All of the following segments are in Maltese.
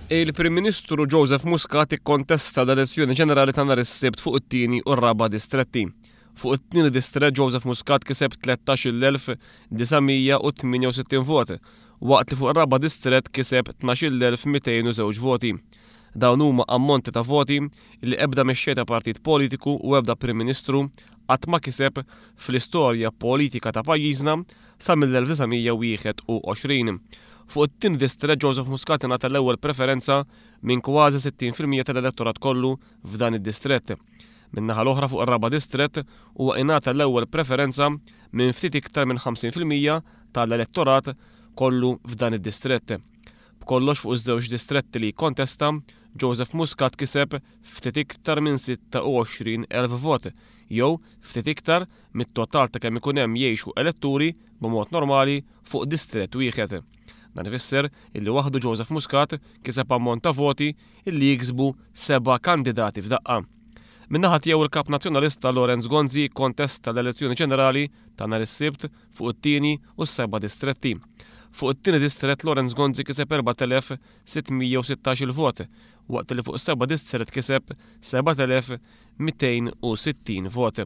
Il-Prim Ministru Joseph Muscat ikkontesta l-elezzjoni ġenerali ta' nhar is-Sibt fuq it-tieni u r-raba' distretti. Fuq it-tieni distrett Joseph Muscat kiseb 13,968 vot, waqt li fuq ir-raba' distrett kiseb 12,202 voti. Dawn huma ammonti ta' voti li ebda mexxej ta' partit politiku u ebda Prim Ministru qatt ma kiseb fl-istorja politika ta' pajjiżna sa mill-1921. Fuq it-tieni distrett Joseph Muscat ingħata l-ewwel preferenza minn kważi 60% tal-elettorat kollu f'dan id-distrett. Min-naħa l-oħra fuq ir-raba' distrett huwa ingħata l-ewwel preferenza minn ftit iktar minn 50% tal-elettorat kollu f'dan id-distrett. B'kollox fuq iż-żewġ distretti li jikkontesta, Joseph Muscat kiseb ftit iktar minn 26,000 vot, jew ftit iktar mit-total ta' kemm ikun hemm jgħixu eletturi b'mod normali fuq distrett wieħed. Dan ifisser illi waħdu Joseph Muscat kiseb ammont ta' voti illi jiksbu seba' kandidati f'daqqa. Min-naħa tiegħu il-Kap Nazzjonalista Lawrence Gonzi kkontesta l-elezzjoni ġenerali ta' nhar is-Sibt fuq it-tieni u s-seba' distretti. Fuq it-tieni distrett Lawrence Gonzi kiseb 4,616 il-vot, waqt li fuq is-seba' distrett kiseb 7,260 vot.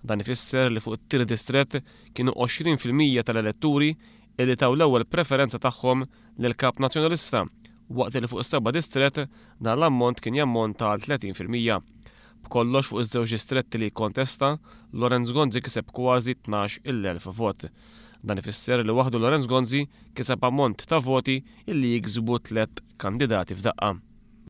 Dan ifisser li fuq it-tieni distrett kienu 20% tal-eletturi illi taw l-ewwel preferenza tagħhom lill-Kap Nazzjonalista, waqt li fuq is-seba' distrett dan l-ammont kien jammonta għal 30%. B'kollox fuq iż-żewġ distretti li kkontesta, Lawrence Gonzi kiseb kważi 12,000 vot. Dan ifisser li waħdu Lawrence Gonzi kiseb ammont ta' voti illi jiksbu tlett kandidati f'daqqa.